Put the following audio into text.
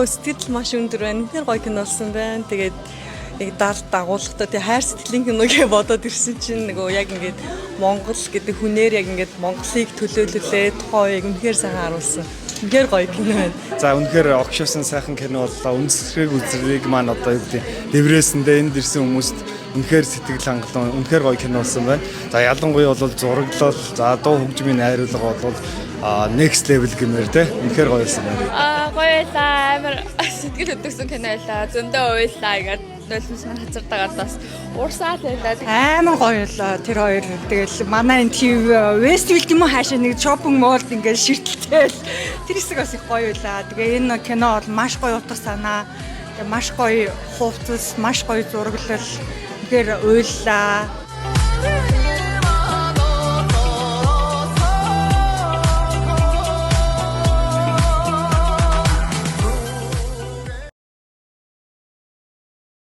Йоо, сэтгэл маш өндөр байна. Үнэхээр гоё кино болсон байна. Тэгээд яг даалт дагуулгатай тий хайр сэтгэлийн кино гэж бодоод ирсэн чинь нөгөө яг ингээд Монгол гэдэг хүнээр яг ингээд Монголыг төлөөлөлээ, тухайн үеийг үнэхээр сайхан харуулсан. Үнэхээр гоё кино байна. За, үнэхээр огшоосон сайхан кино боллоо. Үндэслэхийг үзрийг маань одоо юу гэдэг дэврээсэндээ энд ирсэн хүмүүст үнэхээр сэтгэл хангалуун, үнэхээр гоё кино болсон байна. За, ялангуяа бол зураглал, за дуу хөгжмийн найруулга бол next level гэмээр те. Үнэхээр гоё болсон байна. Аа, гоё байлаа. Амар сэтгэл хөдлөсөн кино байлаа. Зөндөө уйлаа ингээд нулимс маань хацардагаад бас уурсаал байлаа. Амар гоё л тэр хоёр. Тэгэл манай энэ тийм Westfield юм уу, хаашаа нэг shopping mall ингээд ширтэлтэй л тэр хэсэг бас их гоё байлаа. Тэгээ энэ кино бол маш гоё утга санаа. Тэгээ маш гоё хувцас, маш гоё зураглал. Тэгэхээр уйллаа.